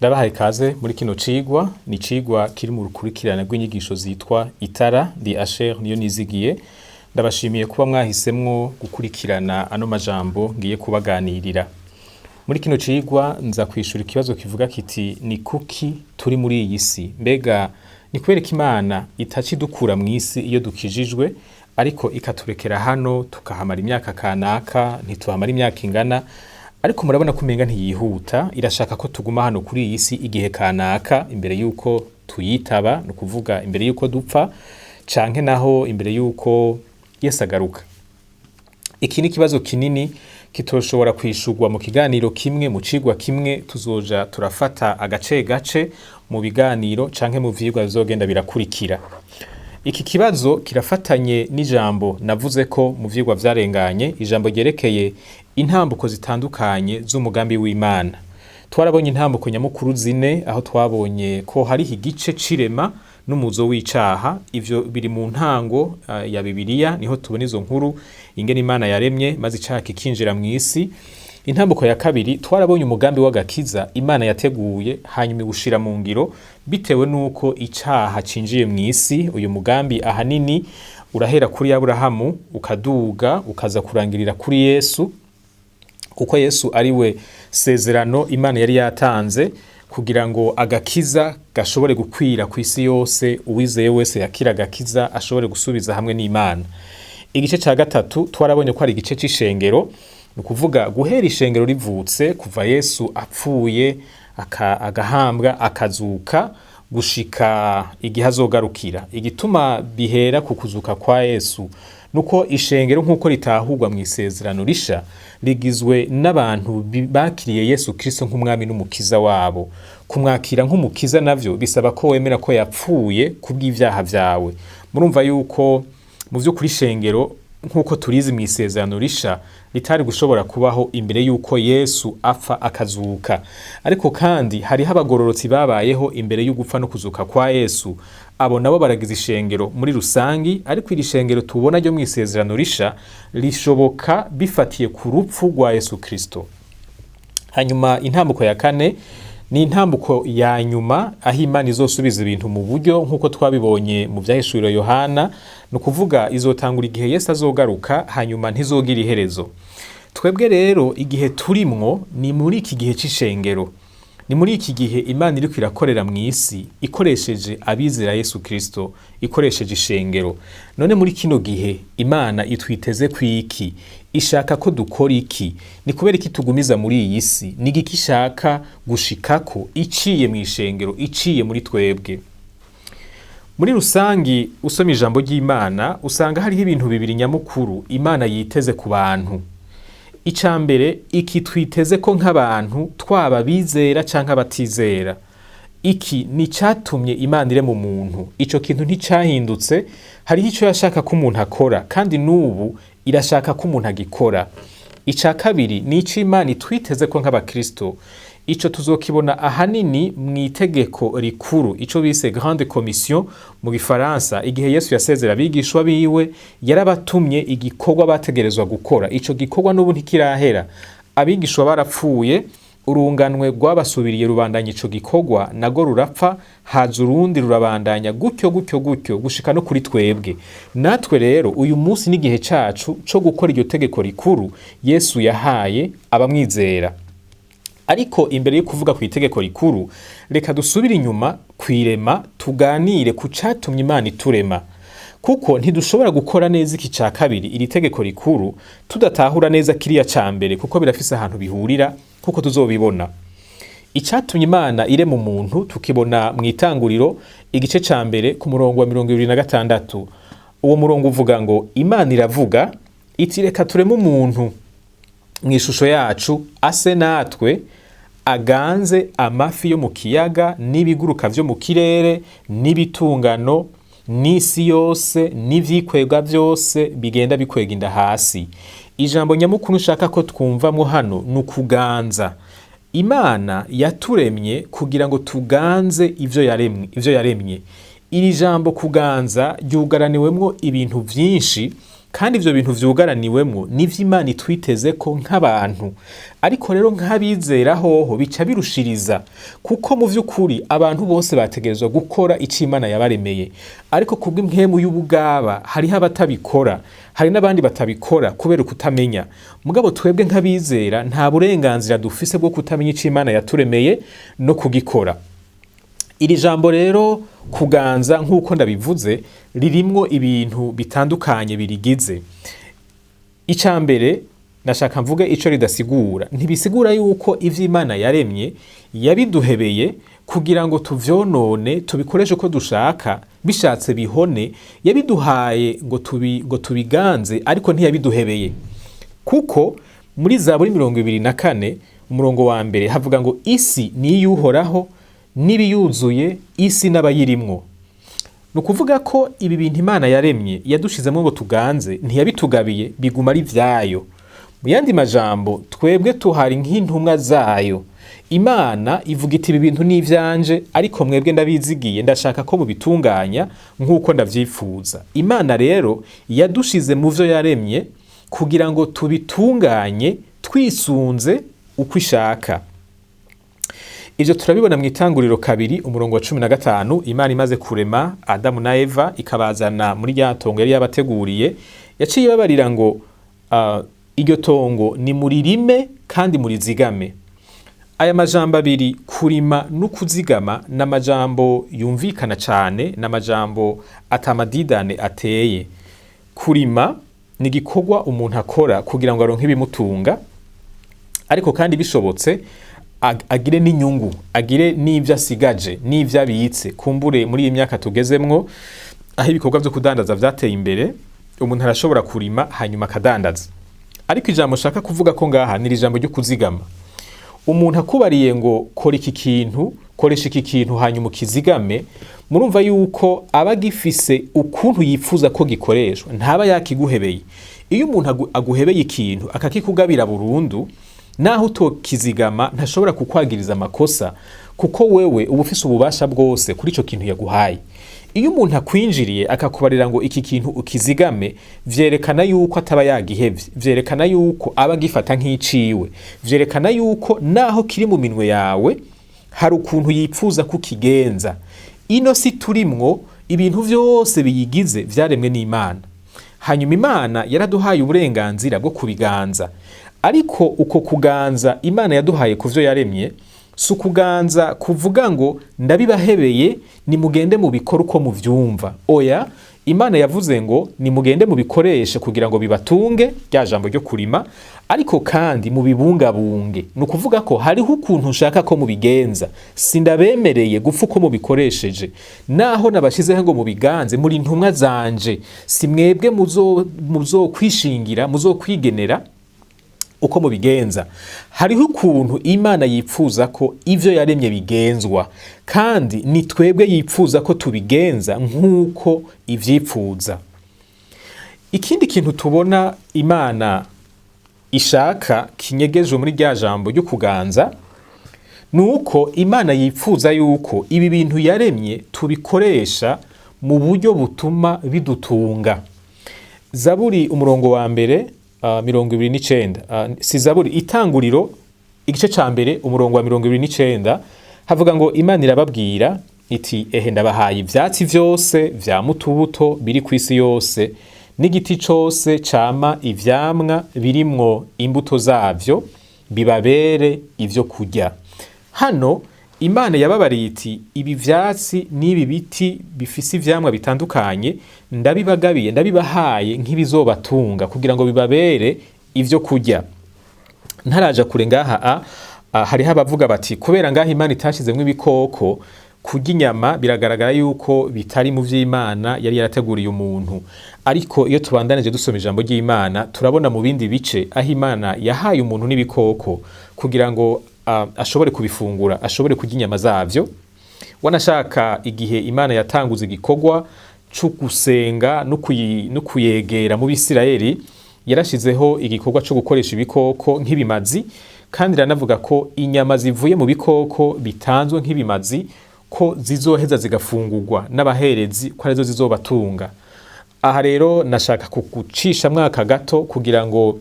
Ndabahaye ikaze muri kino cigwa. Ni icigwa kiri mu rukurikirane rw'inyigisho zitwa Itara. Ndi Asher Niyo Nizigiye. Ndabashimiye kuba mwahisemwo gukurikirana ano majambo ngiye kubaganirira. Muri kino cigwa nza kwishura ikibazo kivuga kiti: "Ni kuki turi muri iyi si? Mbega ni kubera ko Imana itaca idukura mw'isi iyo dukijijwe, ariko ikaturekera hano tukahamara imyaka kanaka?" Ntituhamara imyaka ingana, ariko murabona ko umenga ntiyihuta, irashaka ko tuguma hano kuri iyi si igihe kanaka imbere y'uko tuyitaba, ni ukuvuga imbere y'uko dupfa canke naho imbere y'uko Yesu agaruka. Iki ni ikibazo kinini kitoshobora kwishurwa mu kiganiro kimwe, mu cigwa kimwe. Tuzoja turafata agace gace mu biganiro canke mu vyigwa bizogenda birakurikira. Iki kibazo kirafatanye n'ijambo navuze ko mu vyigwa vyarenganye, ijambo ryerekeye intambuko zitandukanye z'umugambi w'Imana. Twarabonye intambuko nyamukuru zine, aho twabonye ko hariho igice c'irema n'umuzo w'icaha. Ivyo biri mu ntango ya Bibiliya, niho tubona izo nkuru ingene Imana yaremye maze icaha kikinjira mw'isi. Intambuko ya kabiri, twarabonye umugambi w'agakiza Imana yateguye hanyuma iwushira mu ngiro bitewe n'uko icaha cinjiye mw'isi. Uyu mugambi ahanini urahera kuri Aburahamu, ukaduga, ukaza kurangirira kuri Yesu, kuko Yesu ari we sezerano Imana yari yatanze kugira ngo agakiza gashobore gukwira ku isi yose, uwizeye wese yakira agakiza ashobore gusubiza hamwe n'Imana. Igice ca gatatu twarabonye ko ari igice c'ishengero, ni ukuvuga guhera ishengero rivutse, kuva Yesu apfuye, agahambwa, akazuka, gushika igihe azogarukira. Igituma bihera ku kuzuka kwa Yesu nuko ishengero nk'uko ritahurwa mu Isezerano Risha rigizwe n'abantu bakiriye Yesu Kristo nk'umwami n'umukiza wabo. Kumwakira nk'umukiza navyo bisaba ko wemera ko yapfuye kubw'ivyaha vyawe. Murumva yuko mu vy'ukuri ishengero nk'uko turizi mu Isezerano Risha ritari gushobora kubaho imbere y'uko Yesu apfa akazuka. Ariko kandi hariho abagororotsi babayeho imbere y'ugupfa no kuzuka kwa Yesu. Abo nabo baragize ishengero muri rusangi, ariko iri shengero tubona ryo mu Isezerano Risha rishoboka bifatiye ku rupfu rwa Yesu Kristo. Hanyuma intambuko ya kane ni intambuko ya nyuma, aho Imana izosubiza ibintu mu buryo nk'uko twabibonye mu Vyahishuriro Yohana. Ni ukuvuga izotangura igihe Yesu azogaruka, hanyuma ntizogira iherezo. Twebwe rero igihe turimwo ni muri iki gihe c'ishengero, ni muri iki gihe Imana iriko irakorera mw'isi ikoresheje abizera Yesu Kristo, ikoresheje ishengero. None muri kino gihe Imana itwiteze kwiki? Ishaka ko dukora iki? Ni kubera iki tugumiza muri iyi si? Ni igiki ishaka gushikako iciye mw'ishengero, iciye muri twebwe? Muri rusangi, usoma ijambo ry'Imana usanga hariho ibintu bibiri nyamukuru Imana yiteze ku bantu. Ica mbere, iki twiteze ko nk'abantu, twaba bizera canke abatizera, iki ni icatumye Imana irema umuntu. Ico kintu nticahindutse. Hariho ico yashaka ko umuntu akora, kandi n'ubu irashaka ko umuntu agikora. Ica kabiri ni ico Imana itwiteze ko nk'abakristo. Ico tuzokibona ahanini mu itegeko rikuru, ico bise grande commission mu gifaransa. Igihe Yesu yasezera abigishwa biwe, yarabatumye igikorwa bategerezwa gukora. Ico gikorwa n'ubu ntikirahera. Abigishwa barapfuye, urunganwe rwabasubiriye rubandanya ico gikorwa, nago rurapfa, haza urundi rurabandanya, gutyo gutyo gutyo gushika no kuri twebwe. Natwe rero uyu munsi n'igihe cacu co gukora iryo tegeko rikuru Yesu yahaye abamwizera. Ariko imbere yo kuvuga ku itegeko rikuru, reka dusubire inyuma kwirema, tuganire ku catumye Imana iturema, kuko ntidushobora gukora neza iki ca kabiri, iri tegeko rikuru, tudatahura neza kiriya ca mbere, kuko birafise ahantu bihurira kuko tuzobibona. Icatumye Imana irema umuntu tukibona mu Itanguriro igice ca mbere ku murongo wa 26. Uwo murongo uvuga ngo: "Imana iravuga iti: 'Reka tureme umuntu mu ishusho yacu, ase natwe, aganze amafi yo mu kiyaga n'ibiguruka vyo mu kirere n'ibitungano n'isi yose n'ivyikwega vyose bigenda bikwega inda hasi.'" Ijambo nyamukuru nshaka ko twumvamwo hano ni ukuganza. Imana yaturemye kugira ngo tuganze ivyo yaremye, ivyo yaremye. Iri jambo kuganza ryugaraniwemwo ibintu vyinshi, Kandi ivyo bintu vyugaraniwemwo nivyo Imana itwiteze ko nk'abantu. Ariko rero nk'abizera hoho bica birushiriza, kuko mu vy'ukuri abantu bose bategerezwa gukora ico Imana yabaremeye. Ariko kubw'impwemu y'ubugaba hariho abatabikora, hari n'abandi batabikora kubera ukutamenya. Mugabo twebwe nk'abizera nta burenganzira dufise bwo kutamenya ico Imana yaturemeye no kugikora. Iri jambo rero kuganza, nk'uko ndabivuze, ririmwo ibintu bitandukanye birigize. Ica mbere nashaka mvuge ico ridasigura. Ntibisigura yuko ivyo Imana yaremye yabiduhebeye kugira ngo tuvyonone, tubikoreshe uko dushaka, bishatse bihone. Yabiduhaye ngo tubiganze, ariko ntiyabiduhebeye. Kuko muri Zaburi 24 umurongo wa mbere havuga ngo isi ni iy'Uhoraho n'ibiyuzuye, isi n'abayirimwo. Ni ukuvuga ko ibi bintu Imana yaremye yadushizemwo ngo tuganze, ntiyabitugabiye, biguma ari vyayo. Mu yandi majambo, twebwe tuhari nk'intumwa zayo. Imana ivuga iti ibi bintu ni ivyanje, ariko mwebwe ndabizigiye, ndashaka ko mubitunganya nk'uko ndavyifuza. Imana rero yadushize mu vyo yaremye kugira ngo tubitunganye twisunze uko ishaka. Ivyo turabibona mw'itanguriro 2 umurongo wa 15. Imana imaze kurema Adamu na Eva ikabazana muri rya tongo yari yabateguriye, yaciye ibabarira ngo iryo tongo ni muririme kandi murizigame. Aya majambo abiri, kurima no kuzigama, ni amajambo yumvikana cane, ni amajambo atamadidane ateye. Kurima ni igikorwa umuntu akora kugira ngo aronke ibimutunga, ariko kandi bishobotse agire n'inyungu, agire n'ivyo asigaje, n'ivyo abitse. Kumbure muri iyi myaka tugezemwo, aho ibikorwa vyo kudandaza vyateye imbere, umuntu arashobora kurima hanyuma akadandaza. Ariko ijambo nshaka kuvuga ko ngaha ni ijambo ryo kuzigama. Umuntu akubariye ngo kora iki kintu, koresha iki kintu hanyuma ukizigame, murumva yuko aba agifise ukuntu yifuza ko gikoreshwa, ntaba yakiguhebeye. Iyo umuntu aguhebeye ikintu akakikugabira burundu, naho utokizigama ntashobora kukwagiriza amakosa, kuko wewe uba ufise ububasha bwose kuri ico kintu yaguhaye. Iyo umuntu akwinjiriye akakubarira ngo iki kintu ukizigame, vyerekana yuko ataba yagihevye, vyerekana yuko aba agifata nk'iciwe, vyerekana yuko naho kiri mu minwe yawe hari ukuntu yipfuza kukigenza. Ino si turimwo, ibintu vyose biyigize vyaremwe n'Imana. Hanyuma Imana yaraduhaye uburenganzira bwo kubiganza. Ariko uko kuganza Imana yaduhaye kuvyo yaremye, si ukuganza kuvuga ngo ndabibahebeye nimugende mubikore uko muvyumva. Oya, Imana yavuze ngo nimugende mubikoreshe kugira ngo bibatunge, rya jambo ryo kurima, ariko kandi mubibungabunge. Ni ukuvuga ko hariho ukuntu nshaka ko mubigenza, sindabemereye gupfa uko mubikoresheje. Naho nabashizeho ngo mubiganze, muri intumwa zanje, si mwebwe muzokwishingira, muzokwigenera uko mubigenza. Hariho ukuntu Imana yipfuza ko ivyo yaremye bigenzwa, kandi ni twebwe yipfuza ko tubigenza nk'uko ivyipfuza. Ikindi kintu tubona Imana ishaka kinyegejwe muri rya jambo ryo kuganza, ni uko Imana yipfuza yuko ibi bintu yaremye tubikoresha mu buryo butuma bidutunga. Zaburi umurongo wa mbere 29, si Zaburi, Itanguriro igice ca mbere umurongo wa 29, havuga ngo Imana irababwira iti ehe ndabahaye ivyatsi vyose vya mutubuto biri kw'isi yose, n'igiti cose cama ivyamwa birimwo imbuto zavyo, bibabere ivyo kurya. Hano Imana yababariye iti ibi vyatsi n'ibi biti bifise ivyamwa bitandukanye ndabibagabiye, ndabibahaye nk'ibizobatunga kugira ngo bibabere ivyo kurya. Ntaraja kure ngaha, hariho abavuga bati kubera ngaha Imana itashizemwo ibikoko, kurya inyama biragaragara yuko bitari mu vy'Imana yari yarateguriye umuntu. Ariko iyo tubandanije dusoma ijambo ry'Imana, turabona mu bindi bice aho Imana yahaye umuntu n'ibikoko kugira ngo ashobore kubifungura, ashobore kurya inyama zavyo. Wanashaka igihe Imana yatanguza igikorwa co gusenga no kuyegera mu Bisirayeli, yarashizeho igikorwa co gukoresha ibikoko nk'ibimazi, kandi iranavuga ko inyama zivuye mu bikoko bitanzwe nk'ibimazi ko zizoheza zigafungurwa n'abaherezi, ko arizo zizobatunga. Aha rero nashaka kugucisha mwaka gato kugira ngo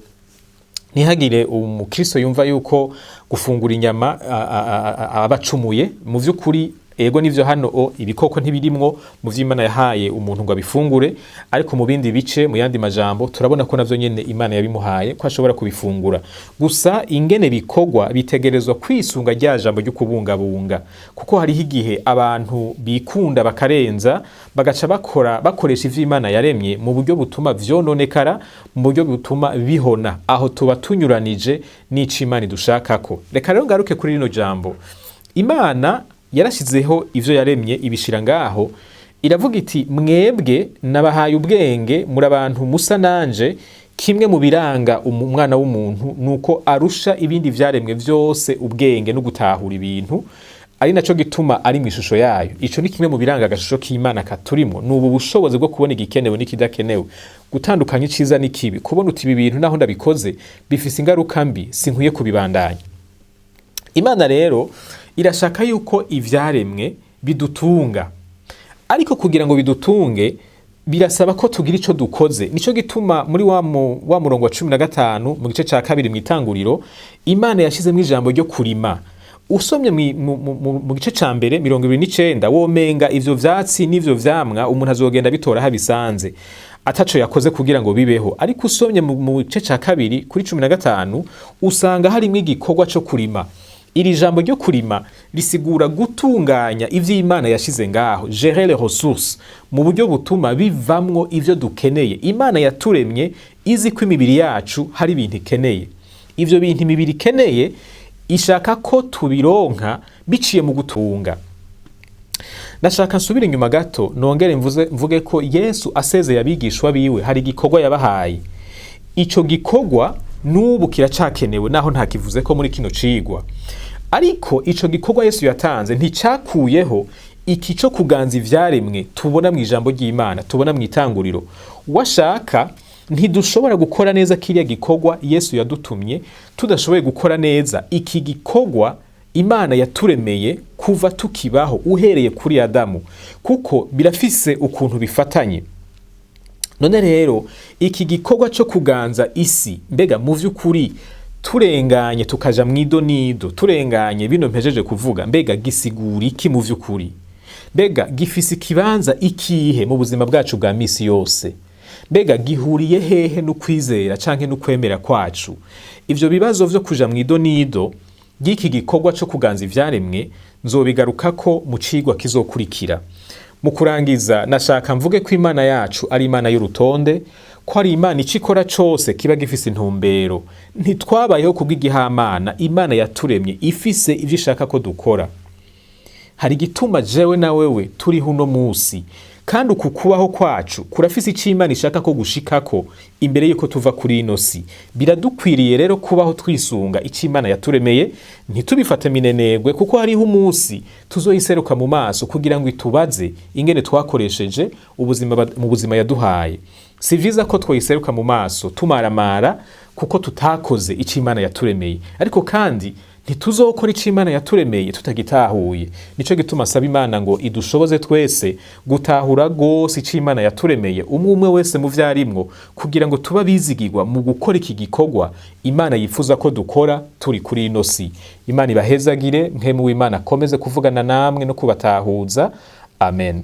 ntihagire umukristo yumva yuko gufungura inyama aba acumuye. Mu vy'ukuri, ego nivyo, hano o ibikoko ntibirimwo mu vy'Imana yahaye umuntu ngo abifungure, ariko mu bindi bice, mu yandi majambo, turabona ko navyo nyene Imana yabimuhaye ko ashobora kubifungura. Gusa ingene bikorwa bitegerezwa kwisunga rya jambo ryo kubungabunga, kuko hariho igihe abantu bikunda bakarenza, bagaca bakora bakoresha ivyo Imana yaremye mu buryo butuma vyononekara, mu buryo butuma bihona. Aho tuba tunyuranije n'ico Imana idushakako. Reka rero ngaruke kuri rino jambo. Imana yarashizeho ivyo yaremye, ibishira ngaho, iravuga iti: "Mwebwe nabahaye ubwenge, muri abantu musa nanje." Kimwe mu biranga umwana w'umuntu nuko arusha ibindi vyaremwe vyose ubwenge no gutahura ibintu, ari naco gituma ari mu ishusho yayo. Ico ni kimwe mu biranga agashusho k'Imana katurimo, ni ubu bushobozi bwo kubona igikenewe n'ikidakenewe, gutandukanya iciza n'ikibi, kubona uti: "Ibi bintu naho ndabikoze bifise ingaruka mbi, sinkwiye kubibandanya." Imana rero irashaka yuko ivyaremwe bidutunga, ariko kugira ngo bidutunge birasaba ko tugira ico dukoze. Nico gituma muri wa murongo wa 15 mu gice ca 2 mw'itanguriro, Imana yashizemwo ijambo ryo kurima. Usomye mu gice ca mbere 29, womenga ivyo vyatsi n'ivyo vyamwa umuntu azogenda bitora aho abisanze, ataco yakoze kugira ngo bibeho. Ariko usomye mu gice ca 2 kuri 15, usanga harimwo igikorwa co kurima. Iri jambo ryo kurima risigura gutunganya ivyo Imana yashize ngaho, gérer les ressources, mu buryo butuma bivamwo ivyo dukeneye. Imana yaturemye izi ko imibiri yacu hari ibintu ikeneye. Ivyo bintu imibiri ikeneye ishaka ko tubironka biciye mu gutunga. Ndashaka nsubire inyuma gato, nongere mvuge ko Yesu asezeye abigishwa biwe hari igikorwa yabahaye. Ico gikorwa n'ubu kiracakenewe, naho ntakivuze ko muri kino cigwa. Ariko ico gikorwa Yesu yatanze nticakuyeho iki co kuganza ivyaremwe tubona mu ijambo ry'Imana, tubona mu itanguriro. Washaka ntidushobora gukora neza kiriya gikorwa Yesu yadutumye tudashoboye gukora neza iki gikorwa Imana yaturemeye kuva tukibaho, uhereye kuri Adamu, kuko birafise ukuntu bifatanye. None rero iki gikorwa co kuganza isi, mbega mu vy'ukuri, turenganye tukaja mw'ido nido, turenganye bino mpejeje kuvuga, mbega gisigura iki mu vy'ukuri? Mbega gifise ikibanza ikihe mu buzima bwacu bwa misi yose? Mbega gihuriye hehe n'ukwizera canke n'ukwemera kwacu? Ivyo bibazo vyo kuja mw'ido nido ry'iki gikorwa co kuganza ivyaremwe nzobigarukako mu cigwa kizokurikira. Mu kurangiza, nashaka mvuge ko Imana yacu ari Imana y'urutonde, ko ari Imana ico ikora cose kiba gifise intumbero. Ntitwabayeho kubw'igihamana. Imana yaturemye ifise ivyo ishaka ko dukora. Hari igituma jewe na wewe turiho uno musi, kandi uku kubaho kwacu kurafise ico Imana ishaka ko gushikako imbere yuko tuva kuri ino si. Biradukwiriye rero kubaho twisunga ico Imana yaturemeye, ntitubifate minenegwe, kuko hariho umunsi tuzoyiseruka mu maso kugira ngo itubaze ingene twakoresheje ubuzima mu buzima yaduhaye. Si vyiza ko twoyiseruka mu maso tumaramara kuko tutakoze ico Imana yaturemeye, ariko kandi ntituzokora ico Imana yaturemeye tutagitahuye. Nico gituma asaba Imana ngo idushoboze twese gutahura gose ico Imana yaturemeye, umwe umwe wese mu vyarimwo, kugira ngo tuba bizigirwa mu gukora iki gikorwa Imana yifuza ko dukora turi kuri ino si. Imana ibahezagire. Mpwemu w'Imana akomeze kuvugana namwe no kubatahuza. Amen.